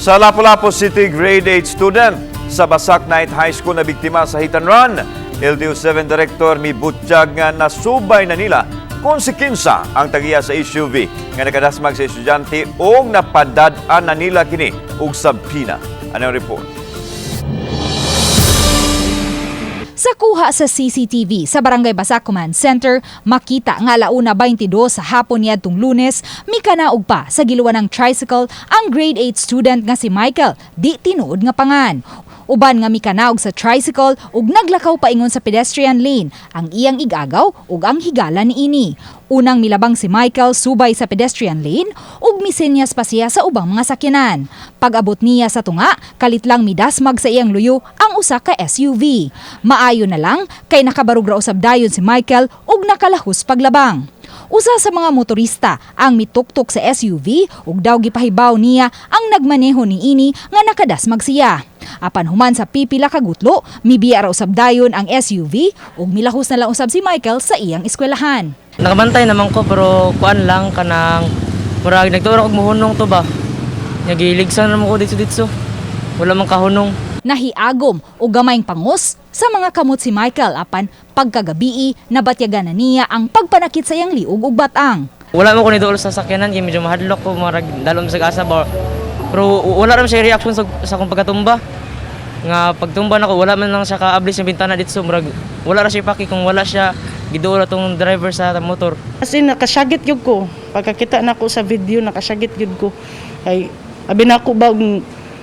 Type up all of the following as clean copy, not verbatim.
Sa Lapu-Lapu City, grade 8 student sa Basak Night High School na biktima sa hit and run. LTO 7 Director mibutyag nga nasubay na nila kung si kinsa ang tagiya sa SUV nga nakadasmag sa estudyante o napadad-an na nila kini og subpoena. Ano ang report? Sa kuha sa CCTV sa Barangay Basak Command Center, makita nga alauna 22 sa hapon niadtong Lunes, mikanaog pa sa giluwan ng tricycle ang grade 8 student nga si Michael, di tinuod nga pangan. Uban nga mikanaog sa tricycle ug naglakaw paingon sa pedestrian lane ang iyang igagaw ug ang higala niini. Unang milabang si Michael subay sa pedestrian lane ug misenyas pa siya sa ubang mga sakyanan. Pag-abot niya sa tunga, kalit lang midasmag sa iyang luyo ang usa ka SUV. Maayo na lang kay nakabarog ra usab dayon si Michael ug nakalahus paglabang. Usa sa mga motorista ang mituktok sa SUV ug daw gipahibaw niya ang nagmaneho niini nga nakadasmag siya. Apan human sa pipila ka gutlo, mibiya ra usab dayon ang SUV ug milahos na lang usab si Michael sa iyang eskwelahan. Nakabantay naman ko, pero kuan lang, kanang murag nagtuo og muhunong to ba. Nagiligsan naman ko dito dito. Wala man kahunong. Nahiagom o gamayng pangos sa mga kamot si Michael, apan pagkagabii nabatyagan na niya ang pagpanakit sa iyang liog ug batang. Wala mo ko ni duol sa sakyanan kay medyo mahadlok ko, murag dalom sa asa ba. Pero wala ra siya reaction sa akong pagkatumba. Nga pagtumba nako, wala man lang siya kaabli sa bintana dito, murag wala ra siya paki kung wala siya giduol atong driver sa motor. As in, nakasyagit gyud ko. Pagkakita nako sa video, nakasyagit gyud ko. Kay, abi nako ba,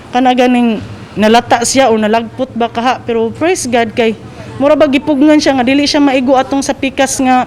kana ganing nalata siya o nalagpot ba kaha. Pero praise God kay, mura ba gipugnan siya nga dili siya maigo atong sa pikas nga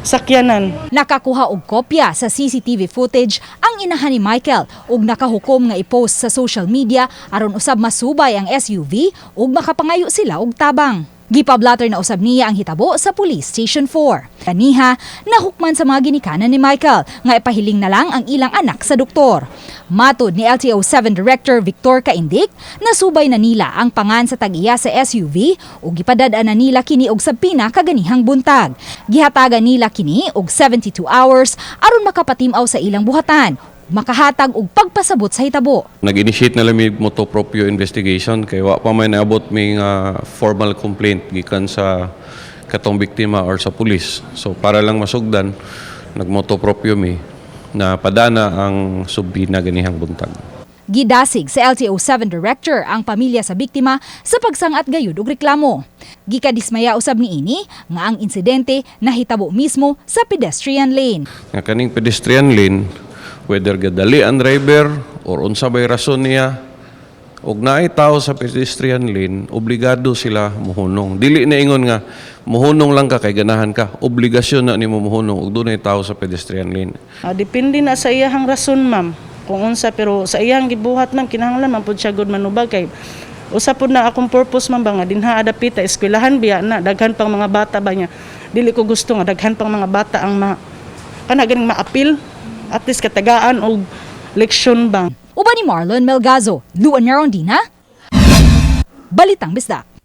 sakyanan. Nakakuha og kopya sa CCTV footage ang inahan ni Michael ug nakahukom nga i-post sa social media aron usab masubay ang SUV ug makapangayo sila og tabang. Gipablatter na usab niya ang hitabo sa Police Station 4. Kaniha, nahukman sa mga ginikanan ni Michael nga ipahiling na lang ang ilang anak sa doktor. Matod ni LTO 7 Director Victor Caindic, nasubay na nila ang pangan sa tag-iya sa SUV ug gipadad-an na nila kini og subpoena kaganihang buntag. Gihatagan nila kini og 72 hours aron makapatim-aw sa ilang buhatan, makahatag og pagpasabot sa hitabo. Nag-initiate na lang mi motu proprio investigation kay wa pa may naabot mi nga formal complaint gikan sa katong biktima or sa pulis. So para lang masugdan, nag-motu proprio mi na padana ang subpoena ganihang buntag. Gidasig sa LTO 7 Director ang pamilya sa biktima sa pagsangat gayud og reklamo. Gikadismaya usab niini nga ang insidente nahitabo mismo sa pedestrian lane. Nga kaning pedestrian lane, whether gadali ang driver or unsa bay rason niya, og naay tao sa pedestrian lane, obligado sila muhunong. Dili na ingon nga muhunong lang ka kay ganahan ka. Obligasyon na nimo muhunong og dunay tao sa pedestrian lane. Ah, depende na sa iyahang rason, ma'am, kung unsa, pero sa iyang gibuhat, ma'am, kinahanglan man pud siya gud manubag kay usa pud na akong purpose, ma'am, ba nga dinha adapita eskwelahan biya na daghan pang mga bata ba niya. Dili ko gusto nga daghan pang mga bata ang ma kana ganing maapil, at least katagaan og leksyon ba. Uban ni Marlon Melgazo, Luan Merondina, Balitang Bisdak.